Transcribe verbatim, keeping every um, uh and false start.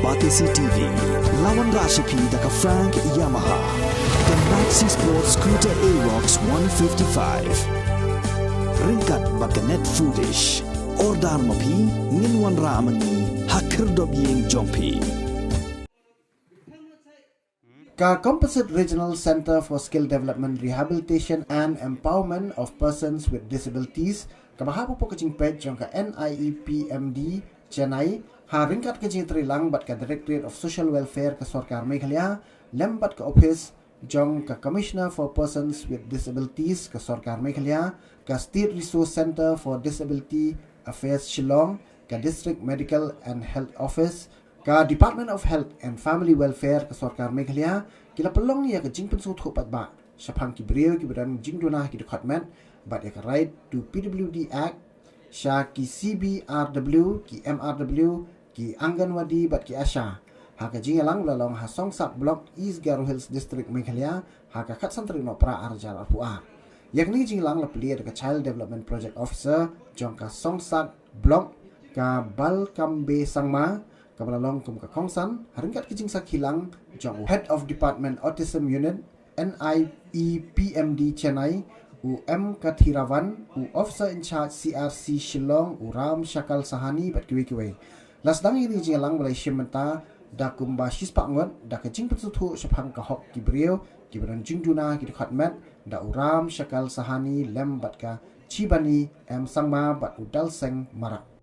Batesi T V, la wanrah sha phi da ka Frank Yamaha, ka Maxi Sport Scooter Aerox one fifty-five. Ryngkat bad ka Net Foodish. Order ma phi, ngin wanrah ma ngi ha khyrdop ïing jong phi. Ka Composite Regional Centre for Skill Development, Rehabilitation and Empowerment of Persons with Disabilities, kaba hap hapoh ka jingpeit jong ka NIEPMD Chennai, ha ryngkat ka jingïatreilang bad ka Directorate of Social Welfare ka Sorkar Meghalaya, lem bad ka ophis jong ka Commissioner for Persons with Disabilities ka Sorkar Meghalaya, ka State Resource Centre for Disability Affairs Shillong, ka District Medical and Health Office, ka Department of Health and Family Welfare ka Sorkar Meghalaya, ki la pynlong ïa ka jingpynsngewthuh paidbah shaphang ki briew kiba don jingduna ha ki dkhot met, bad ïa ka Right to P W D Act, sha ki C B R W, ki M R W, ki Anganwadi bad ki ASHA, ha ka jingïalang ba la long ha Songsak Block, East Garo Hills District, Meghalaya, ha ka khatsan tarik Nohprah arhajar arphew ar. Ïa kane ka jingïalang la plie da ka Child Development Project Officer jong ka Songsak Block, ka Balkambe Sangma, kaba la long kum ka kongsan, ha ryngkat ka jingsakhi lang jong u Head of Department Autism Unit, NIEPMD Chennai, u M Kathiravan, u Officer in Charge C R C Shillong, u Ram Shakal Sahani bad kiwei kiwei. La sdang ïa kane ka jingïalang ba la shim bynta da kumba shispah ngut, da ka jingpynsngewthuh shaphang ka hok ki briew kiba don jingduna ha ki dkhot met, da u Ram Shakal Sahani lem bad ka Chibani M Sangma bad u Dalseng Marak.